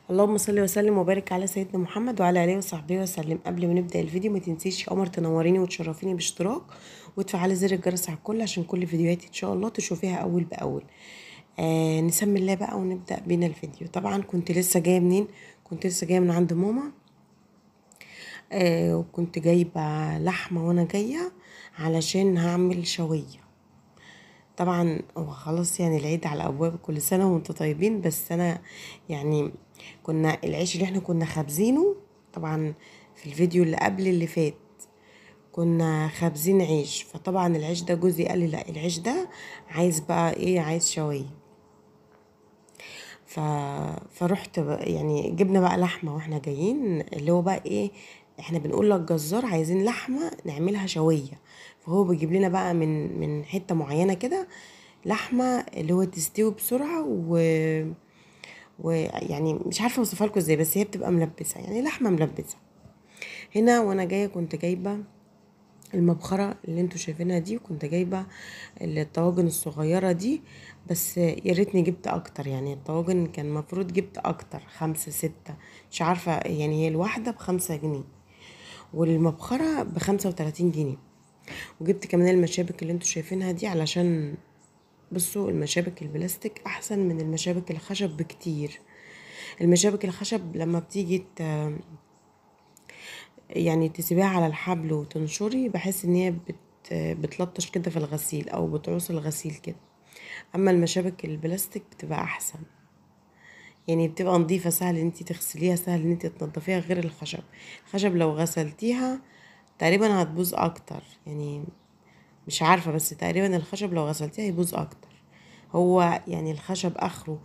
اللهم صل وسلم وبارك على سيدنا محمد وعلى اله وصحبه وسلم. قبل ما نبدا الفيديو ما تنسيش يا قمر تنوريني وتشرفيني باشتراك وتفعلي زر الجرس على الكل عشان كل فيديوهاتي ان شاء الله تشوفيها اول باول. نسمي الله بقى ونبدا بينا الفيديو. طبعا كنت لسه جاية منين؟ كنت لسه جاية من عند ماما، وكنت جايبه لحمه وانا جاية علشان هعمل شوية. طبعا هو خلاص يعني العيد على ابواب، كل سنة وانتم طيبين. بس انا يعني كنا العيش اللي احنا كنا خابزينه طبعا في الفيديو اللي قبل اللي فات كنا خابزين عيش، فطبعا العيش ده جوزي قال لي لا العيش ده عايز بقى ايه، عايز شوية. فرحت يعني جبنا بقى لحمه واحنا جايين، اللي هو بقى ايه، احنا بنقول للجزار عايزين لحمه نعملها شوية، فهو بيجيب لنا بقى من حتة معينة كده لحمه اللي هو تستوي بسرعة، ويعني مش عارفه اوصفها لكم ازاي، بس هي بتبقى ملبسه، يعني لحمه ملبسه. هنا وانا جاية كنت جايبه المبخره اللي انتوا شايفينها دي، وكنت جايبه الطواجن الصغيرة دي، بس يا ريتني جبت اكتر. يعني الطواجن كان المفروض جبت اكتر، 5 6 مش عارفه، يعني هي الواحدة ب5 جنيه والمبخره ب35 جنيه. وجبت كمان المشابك اللي انتوا شايفينها دي، علشان بصوا المشابك البلاستيك احسن من المشابك الخشب بكتير. المشابك الخشب لما بتيجي يعني تسيبيها على الحبل وتنشري، بحس ان هي بتلطش كده في الغسيل او بتعوص الغسيل كده. اما المشابك البلاستيك بتبقى احسن، يعني بتبقى نظيفة، سهل ان انتي تغسليها، سهل ان انتي تنظفيها، غير الخشب. الخشب لو غسلتيها تقريبا هتبوظ اكتر، يعني مش عارفة، بس تقريبا الخشب لو غسلتيها هيبوظ اكتر. هو يعني الخشب اخره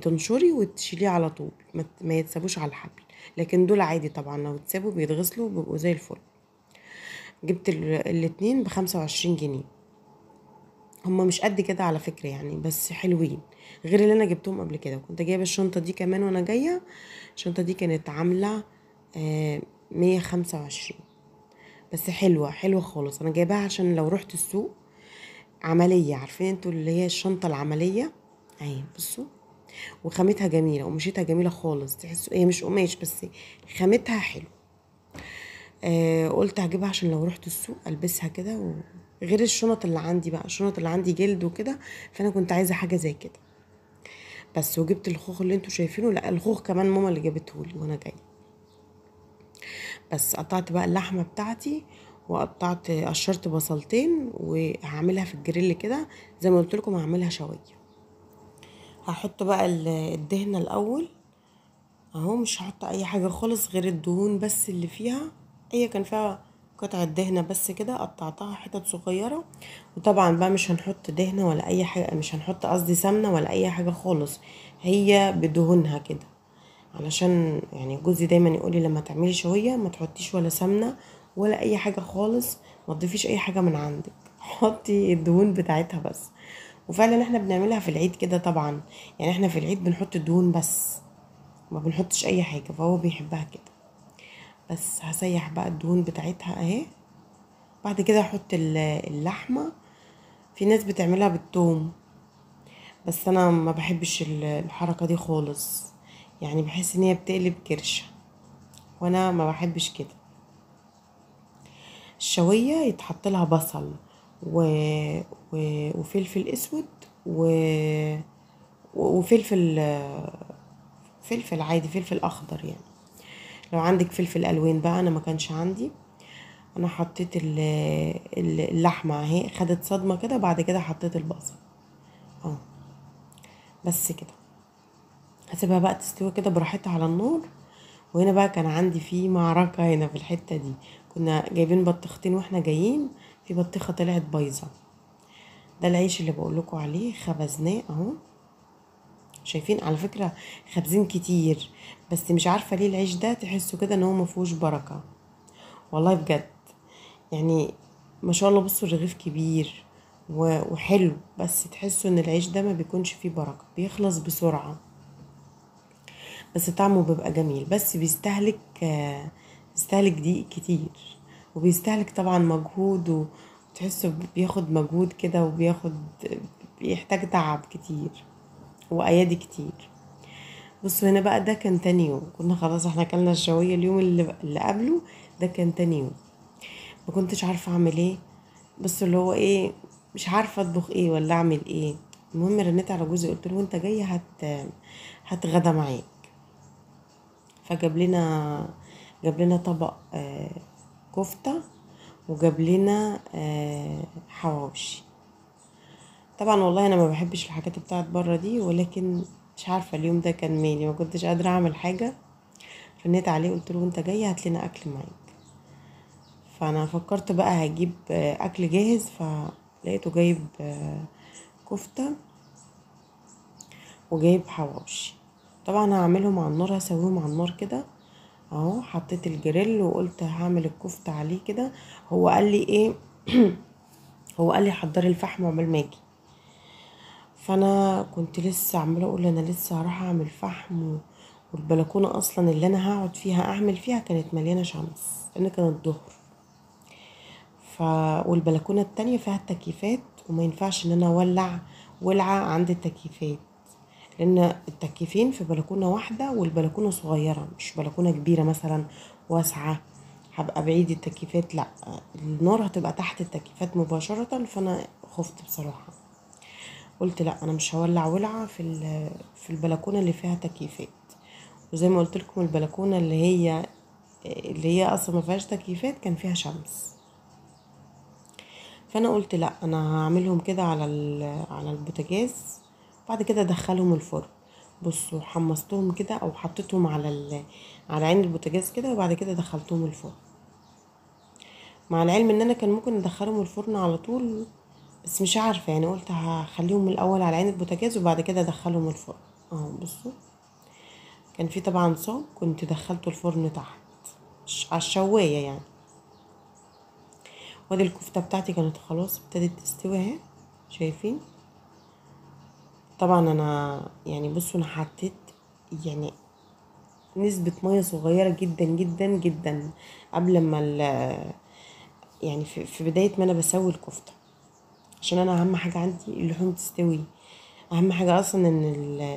تنشري وتشيليه على طول، ما يتسابوش على الحبل، لكن دول عادي طبعا لو اتسابوا بيتغسلوا بيبقوا زي الفل. جبت الاتنين ب25 جنيه، هما مش قد كده على فكرة يعني، بس حلوين غير اللي انا جبتهم قبل كده. كنت جايبه الشنطة دي كمان وانا جاية، الشنطة دي كانت عامله 125، بس حلوة حلوة خالص. انا جايباها عشان لو رحت السوق عملية، عارفين انتوا اللي هي الشنطة العملية اهي، بصوا، وخامتها جميلة ومشيتها جميلة خالص، تحسوا هي مش قماش بس خامتها حلو. قلت هجيبها عشان لو رحت السوق البسها كده، غير الشنط اللي عندي بقى، الشنط اللي عندي جلد وكده، فانا كنت عايزه حاجة زي كده بس. وجبت الخوخ اللي انتوا شايفينه، لا الخوخ كمان ماما اللي جابته لي وانا جاية. بس قطعت بقى اللحمة بتاعتي، وقطعت قشرت بصلتين، وهعملها في الجريل كده زي ما قلت لكم، هعملها شوية. هحط بقى الدهنه الاول اهو، مش هحط اي حاجة خالص غير الدهون بس اللي فيها، هي كان فيها قطعه دهنه بس كده، قطعتها حتت صغيرة. وطبعا بقى مش هنحط دهنه ولا اي حاجة، مش هنحط قصدي سمنه ولا اي حاجة خالص، هي بدهونها كده، علشان يعني جوزي دايما يقولي لما تعملي شوية ما تحطيش ولا سمنه ولا اي حاجة خالص، ما تضيفيش اي حاجة من عندك، حطي الدهون بتاعتها بس. وفعلا احنا بنعملها في العيد كده طبعا، يعني احنا في العيد بنحط الدهون بس، ما بنحطش اي حاجة، فهو بيحبها كده. بس هسيح بقى الدهون بتاعتها اهي. بعد كده هحط اللحمة. في ناس بتعملها بالثوم، بس انا ما بحبش الحركة دي خالص، يعني بحس ان هي بتقلب كرشه، وانا ما بحبش كده. الشويه يتحط لها بصل وفلفل اسود وفلفل فلفل عادي، فلفل اخضر يعني، لو عندك فلفل الوان بقى. انا ما كانش عندي، انا حطيت اللحمة اهي، خدت صدمة كده، بعد كده حطيت البصل اهو، بس كده. هسيبها بقى تستوي كده براحتها على النار. وهنا بقى كان عندي في معركة هنا في الحتة دي، كنا جايبين بطيختين واحنا جايين، في بطيخه طلعت بايظة. ده العيش اللي بقول لكم عليه، خبزناه اهو، شايفين؟ على فكرة خبزين كتير، بس مش عارفه ليه العيش ده تحسوا كده ان هو مفيهوش بركة، والله بجد يعني ما شاء الله. بصوا الرغيف كبير وحلو، بس تحسوا ان العيش ده ما بيكونش فيه بركة، بيخلص بسرعة، بس طعمه بيبقى جميل، بس بيستهلك دقيق كتير، وبيستهلك طبعا مجهود، وتحسه بياخد مجهود كده، وبياخد بيحتاج تعب كتير وايادي كتير. بصوا هنا بقى ده كان تاني يوم، كنا خلاص احنا اكلنا الشويه اليوم اللي قبله، ده كان تاني يوم. ما كنتش عارفه اعمل ايه، بس اللي هو ايه مش عارفه اطبخ ايه ولا اعمل ايه. المهم رنيت على جوزي قلت له انت جاي هات غدا معاك، فجاب لنا جاب لنا طبق كفته، وجاب لنا حواوشي. طبعا والله انا ما بحبش الحاجات بتاعت بره دي، ولكن مش عارفه اليوم ده كان مالي، ما كنتش قادرة اعمل حاجة. رنيت عليه قلت له انت جاي هات لنا اكل معاك. فانا فكرت بقى هجيب اكل جاهز، فلقيته جايب كفته وجايب حواوشي. طبعا هعملهم على النار، هسويهم على النار كده اهو. حطيت الجريل وقلت هعمل الكفتة عليه كده. هو قال لي ايه هو قال لي حضري الفحم عقبال ما اجي. فانا كنت لسه عماله اقول انا لسه هروح اعمل فحم، والبلكونه اصلا اللي انا هقعد فيها اعمل فيها كانت مليانة شمس لان كان الظهر، والبلكونه التانية فيها التكييفات، وما ينفعش ان انا اولع ولعه عند التكييفات، لان التكييفين في بلكونة واحدة، والبلكونه صغيرة مش بلكونة كبيرة مثلا واسعة هبقى بعيد التكييفات، لا النار هتبقى تحت التكييفات مباشرة. فانا خفت بصراحة، قلت لا انا مش هولع ولعه في البلكونه اللي فيها تكييفات. وزي ما قلت لكم البلكونه اللي هي اصلا ما فيهاش تكييفات كان فيها شمس. فانا قلت لا انا هعملهم كده على البوتاجاز، بعد كده ادخلهم الفرن. بصوا حمصتهم كده او حطيتهم على عين البوتاجاز كده، وبعد كده دخلتهم الفرن. مع العلم ان انا كان ممكن ادخلهم الفرن على طول، بس مش عارفه يعني، قلت هخليهم الاول على عين البوتاجاز وبعد كده ادخلهم الفرن اهو. بصوا كان في طبعا صاج كنت دخلته الفرن تحت على الشوايه يعني. وادي الكفتة بتاعتي كانت خلاص ابتدت تستوي اهي، شايفين؟ طبعا انا يعني بصوا انا حطيت يعني نسبه مية صغيرة جدا جدا جدا قبل ما يعني في بداية ما انا بسوي الكفتة، عشان انا اهم حاجة عندي اللحوم تستوي. اهم حاجة اصلا ان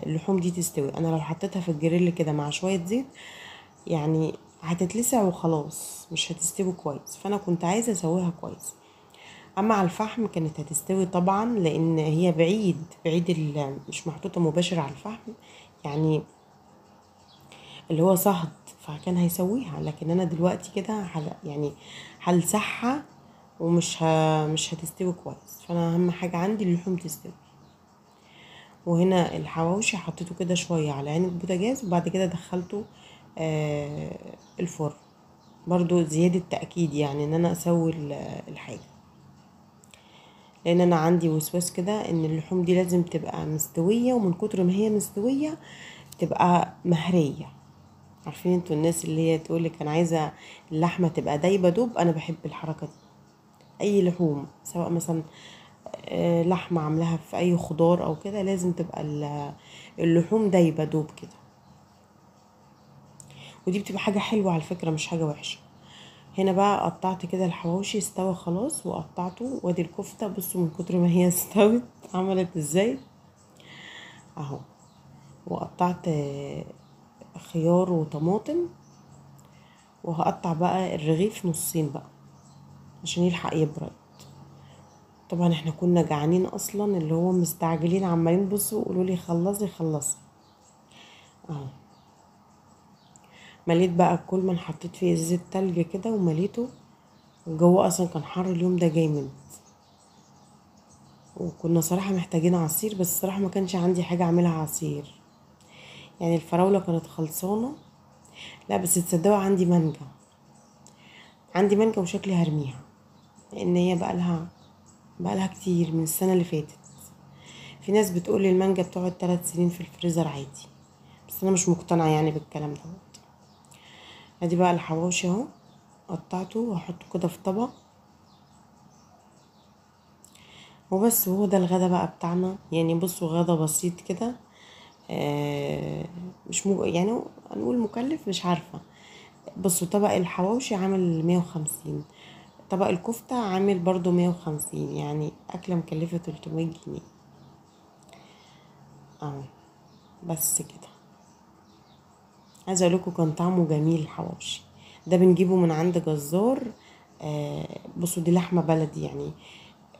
اللحوم دي تستوي. انا لو حطيتها في الجريل كده مع شوية زيت يعني هتتلسع وخلاص، مش هتستوي كويس. فانا كنت عايزه اسويها كويس. اما على الفحم كانت هتستوي طبعا، لان هي بعيد مش محطوطة مباشر على الفحم يعني اللي هو صهد، فكان هيسويها. لكن انا دلوقتي كده يعني هلسعها ومش مش هتستوي كويس. فانا اهم حاجة عندي اللحوم تستوي. وهنا الحواوشي حطيته كده شوية على عين البوتاجاز، وبعد كده دخلته الفرن برضو زيادة تاكيد يعني ان انا اسوي الحاجة، لان انا عندي وسواس كده ان اللحوم دي لازم تبقى مستوية، ومن كتر ما هي مستوية تبقى مهريه. عارفين انتوا الناس اللي هي تقولك انا عايزه اللحمة تبقى دايبه دوب، انا بحب الحركة دي. اي لحوم سواء مثلا لحمه عاملاها في اي خضار او كده، لازم تبقى اللحوم دايبه دوب كده، ودي بتبقى حاجة حلوة على فكرة، مش حاجة وحشة. هنا بقى قطعت كده الحواوشي استوى خلاص وقطعته، وادي الكفتة بصوا من كتر ما هي استوت عملت ازاي اهو. وقطعت خيار وطماطم، وهقطع بقى الرغيف نصين بقى عشان يلحق يبرد. طبعا احنا كنا جعانين اصلا، اللي هو مستعجلين عمالين بصوا قولوا لي خلصي خلصي اهو. مليت بقى كل ما حطيت فيه ازازة تلج كده ومليته. الجو اصلا كان حر اليوم ده جامد، وكنا صراحة محتاجين عصير، بس صراحة ما كانش عندي حاجة اعملها عصير يعني، الفراوله كانت خلصانه. لا بس تصدقوا عندي مانجا، عندي مانجا وشكلي هرميها، لان هي بقالها كتير من السنة اللي فاتت. في ناس بتقول لي المانجا بتقعد 3 سنين في الفريزر عادي، بس انا مش مقتنعة يعني بالكلام ده. ادي بقى الحواوشي اهو قطعته وهحطه كده في طبق وبس. وهو ده الغدا بقى بتاعنا يعني. بصوا غدا بسيط كده، مش يعني هنقول مكلف مش عارفه. بصوا طبق الحواوشي عامل 150، طبق الكفتة عامل برضو 150، يعني اكله مكلفة 300 جنيه اهو. بس كده. عايزه اقول لكم كان طعمه جميل. الحواوشي ده بنجيبه من عند جزار. بصوا دي لحمه بلدي،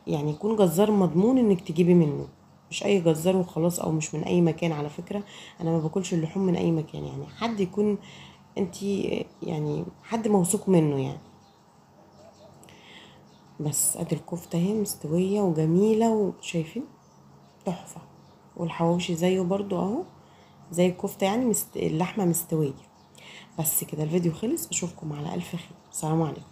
يعني يكون جزار مضمون انك تجيبي منه، مش اي جزار وخلاص، او مش من اي مكان. على فكرة انا ما باكلش اللحوم من اي مكان، يعني حد يكون انتي يعني حد موثوق منه يعني. بس ادي الكفتة اهي مستوية وجميلة، وشايفين تحفة. والحواوشي زيه برضو اهو، زي الكفتة يعني اللحمة مستوية. بس كده الفيديو خلص، اشوفكم على الف خير، سلام عليكم.